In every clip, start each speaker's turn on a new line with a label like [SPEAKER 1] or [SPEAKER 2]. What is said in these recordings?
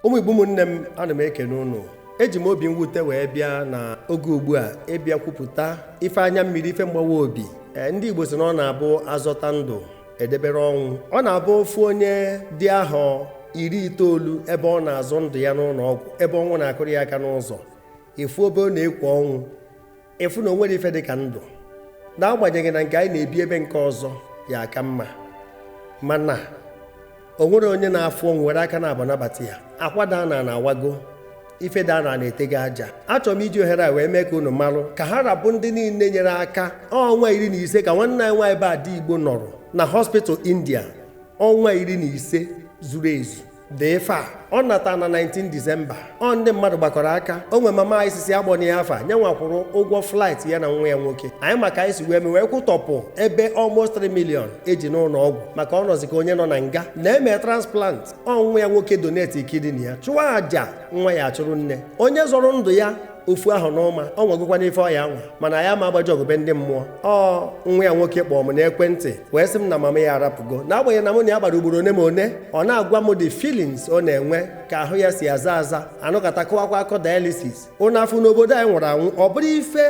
[SPEAKER 1] Ụmụ Igbo, ụmụnne m, ana m ekene unu. Eji m obi mwute wee bịa na oge ugbu a ịbịa kwupụta ife anya mmiri, ife mgbawa obi. Ee, ndị Igbo sị na ọ na-abụ azọta ndụ edebere ọnwụ. Ọ na-abụ ofu onye dị ahọ 90 ebe ọ na-azụ ndụ ya n'ụlọ ọgwụ, ebe ọnwụ na-akụrụ ya aka n'ụzọ, efu ebe ọ na-ekwo ọnwụ, efu na o nwere ife dị ka ndụ. N'agbanyeghị na nke anyị na-ebi ebe nke ọzọ ya aka mma, mana o nwere onye na-afụ ọnwụ were aka na-abụ nabata ya. Akwa daa na na-awago ife daa na na-etego aja. Achọrọ m iji ohere a wee mee ka unu marụ ka ha rabụ ndị niile nyere aka. Ọnwa 15 ka nwanne anyị nwaanyị bụ Ada Igbo nọrọ na hospital India, ọnwa 15 zuru ezu dị ife a. Ọ nata na 19 Disemba. Ọ ndị mmadụ gbakọrọ aka. O nwe mama anyị sisi agbọ ya afa nye nwakwụrụ ụgwọ flight ya na nwa ya nwoke anyị, maka anyị si wee mee wee kwụtọpụ ebe almost 3 million eji n'ụlọ ọgwụ, maka ọ nọzi ka onye nọ na nga na-eme transplant. Ọ nwa ya nwoke donate kidney ya, chụọ àjà nwa ya achụrụ nne onye zọrọ ndụ ya ofu ahụ n'ụma. Ọ nwegokwa n'ife ọya nwa, mana ya ma agbaji ọgụbe ndị mmụọ. Ọ nwa ya nwoke kpọọ m n'ekwentị wee sị m na mama ya arapụgo. N'agbanyeghị na mụ na ya gbara ugboro one ma one, ọ na-agwa m the feelings ọ na-enwe, ka ahụ ya si aza aza, anụkọta kụwakwa akọ dialysis. Ụnụ afụ n'obodo anyị nwụrụ anwụ. Ọ bụrụ ife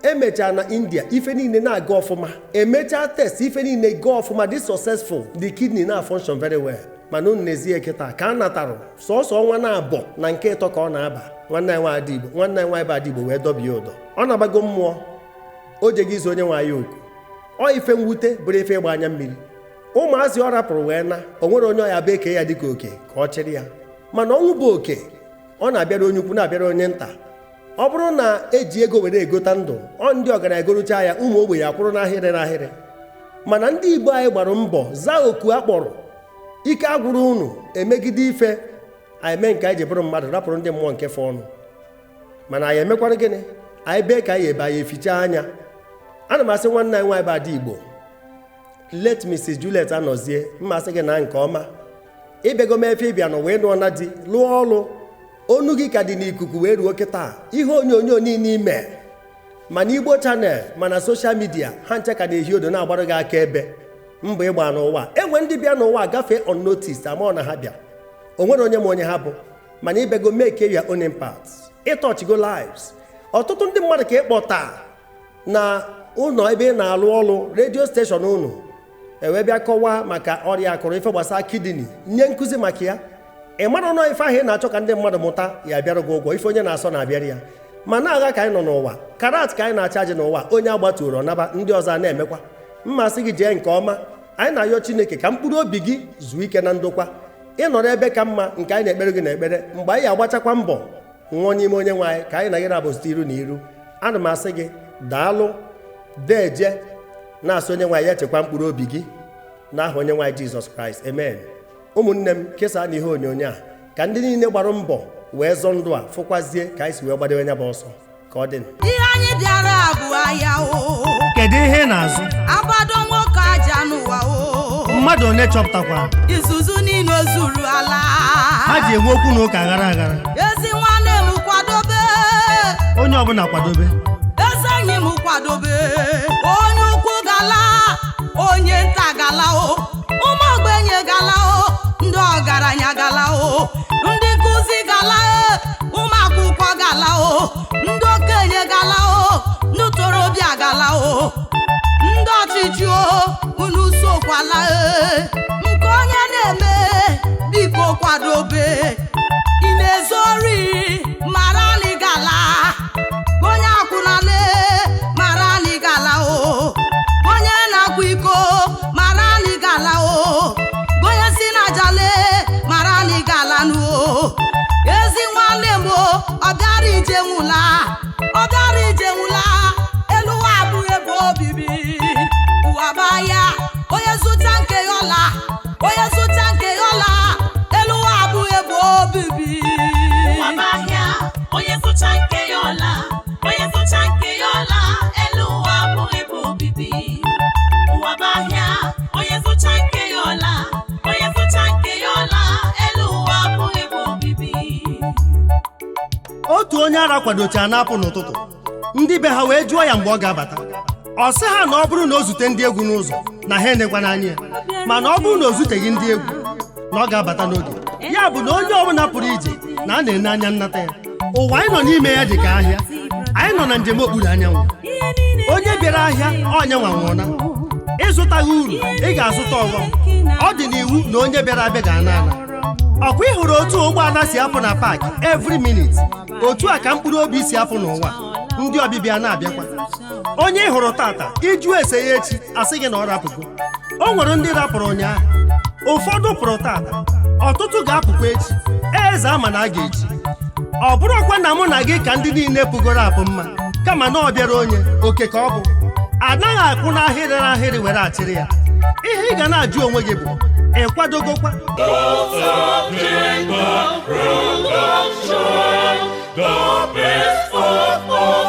[SPEAKER 1] emechaa na India, ife niile na-aga ọfụma, emechaa test, ife niile gaa ọfụma, dị successful, the kidney na function very well. Mana unu n'ezie kịta ka a natara sọsọ ọnwa na-abọ na nke ịtọ ka ọ na-aba, nwanne anyị nwaanyị Ada Igbo, nwanne anyị nwaanyị bụ Ada Igbo wee dọbie ụdọ. Ọ na-agbago mmụọ, o jeghị izu onye nwaanyị oku. Ọ ife mwute bụrụ ife ịgba anya mmiri. Ụmụazị ọ rapụrụ wee na o nwere onye ọya bụ eke ya dịka oke ka ọ chịrị ya. Mana ọnwụ bụ oke, ọ na-abịara onye ukwu, na-abịara onye nta. Ọ bụrụ na eji ego were egota ndụ, ọ ndị ọgaranya egorocha ya, ụmụ ogbenye akwụrụ n'ahịrị n'ahịrị. Mana ndị Igbo anyị gbara mbọ zaa oku a kpọrọ. Ike agwụrụ unu emegide ife anyị mee nke anyị ji bụrụ mmadụ, rapụrụ ndị mmụọ nke fọ ọnụ. Mana anyị emekwara gịnị? Anyị bee ka anyị ebe anyị efichaa anya. Ana m asị nwanne anyị nwaanyị bụ Ada Igbo, late Mrs. Juliet Anọzie, mmasị gị na nke ọma ịbịago m efe ịbịa nọ wee nụọ na di, lụọ ọlụ. Onu gị ka dị n'ikuku wee ruo kịta. Ihe onyonyo niile ime mana Igbo channel, mana social media, ha nche ka na-ehi odo na-agbara gị aka ebe mbọ ịgba n'ụwa. Enwe ndị bịa n'ụwa gafee unnoticed, ama na ha bịa, o nwere onye ma onye ha bụ. Mana ịbịago make your own impact, ịtouchgo lives ọtụtụ ndị mmadụ ka ịkpọta na ụlọ ebe ị na-alụ ọrụ, radio station unu, ewee bịa kọwaa maka ọrịa akụrụ, ife gbasara kidney, nye nkụzi maka ya. Ị mara nọ ife ahụ ị na-achọ ka ndị mmadụ mụta ya bịara gị ụgwọ. Ife onye na-asọ na-abịara ya. Ma na-agha ka anyị nọ n'ụwa karat ka anyị na-acha ajị n'ụwa. Onye agbaturu ọnaba, ndị ọzọ a na-emekwa mmasị gị. Jee nke ọma. Anyị na-ayọ Chineke ka mkpụrụ obi gị zuo ike na ndokwa, ịnọrọ ebe ka mma nke anyị na-ekpere gị n'ekpere. Mgbe anyị agbachakwa mbọ nwụọ n'ime onye nwe anyị, ka anyị na gị na-abụzite iru na iru. Ana m asị gị daalụ, deeje, na-asị onye nwaanyị ya chekwa mkpụrụ obi gị n'aha onye nwaanyị Jizọs Kraịst, amen. Ụmụnne m, kesaa na ihe onyonyo a ka ndị niile gbara mbọ wee zọọ ndụ a fụkwazie ka anyị si wee gbadewe ya bụ ọsọ ka ọ dị.
[SPEAKER 2] Ihe anyị bịara bụ ahịa o.
[SPEAKER 3] Kedu ihe ị na-azụ?
[SPEAKER 2] Agbado nwoke aja n'ụwa o.
[SPEAKER 3] Mmadụ one chọpụtakwara?
[SPEAKER 2] Izuzu niile zuru ala.
[SPEAKER 3] Ha ji enwe okwu na ụka aghara aghara.
[SPEAKER 2] Ezi nwanne m, kwadobe.
[SPEAKER 3] Onye ọbụla kwadobe.
[SPEAKER 2] Eze enyi m, kwadobe. Onye ukwu gala, onye nta gala o, ụmụ ogbenye gala o, ndị ọgaranya gala o, ndị nkụzi gala e, ụmụ akwụkwọ gala o, ndị okenye gala o, ndị ntorobịa gala o, ndị ọchịchị o, unu sokwala e. Nke onye na-eme, biko kwadobe. Ị na-ezu ori, mara na ị gala. Onye akwụnale, mara na ị gala o. Onye na-akwa iko, mara na ị gala o. Onye si na jale, mara na ị gala nụ o. Ezi nwanne m o, ọ bịara ije nwụla, ọ bịara ije nwụla. Elu ụwa abụghị ebe obibi. Ụwa gbaa ya, onye zụta nke ya ọla, onye zụta nke ya ọla. Elu ụwa abụghị ebe obibi.
[SPEAKER 4] Ụwa bụ ahịa, onye zụcha nke ya ọla, onye zụcha nke ya ọla. Elu ụwa abụghị ebe obibi. Ụwa bụ ahịa, onye zụcha nke ya ọla, onye zụcha nke ya ọla. Elu ụwa abụghị ebe obibi.
[SPEAKER 3] Otu onye ara kwadocha na-apụ n'ụtụtụ, ndị be ha wee jụọ ya mgbe ọ ga-abata. Ọ sị ha na ọ bụrụ na o zute ndị egwu n'ụzọ, na ha enekwa n'anya ya, mana ọ bụrụ na o zuteghị ndị egwu, na ọ ga-abata n'oge ya. Bụ na onye ọbụla pụrụ ije. Na a na-ene anya nnata ya. Ụwa anyị nọ n'ime ya dị ka ahịa. Anyị nọ na njem okpuru anyanwụ. Onye bịara ahịa, ọnya nwa nwụọna. Ịzụtaghị uru, ị ga-azụta ọghọm. Ọ dị n'iwu na onye bịara abịa ga-ana ana. Ọkwa ị hụrụ otu ụgbọala si apụ na park every minute, otu a ka mkpụrụ obi si apụ n'ụwa. Ndị ọbịbịa na-abịakwa. Onye ị hụrụ tata, ịjụ ese ya echi, asị gị na ọ rapụgo. O nwere ndị rapụrụ ụnyaahụ, ụfọdụ pụrụ tata, ọtụtụ ga-apụkwa echi. Eze ama na a ga-echi. Ọ bụrụkwa na mụ na gị ka ndị niile pụgoro apụ mma, kama na ọ bịara onye oke ka ọ bụ anaghị akwụ n'ahịrị n'ahịrị were achịrị ya. Ihe ị ga na-ajụ onwe gị bụ, ị kwadogokwa?
[SPEAKER 5] The best of all.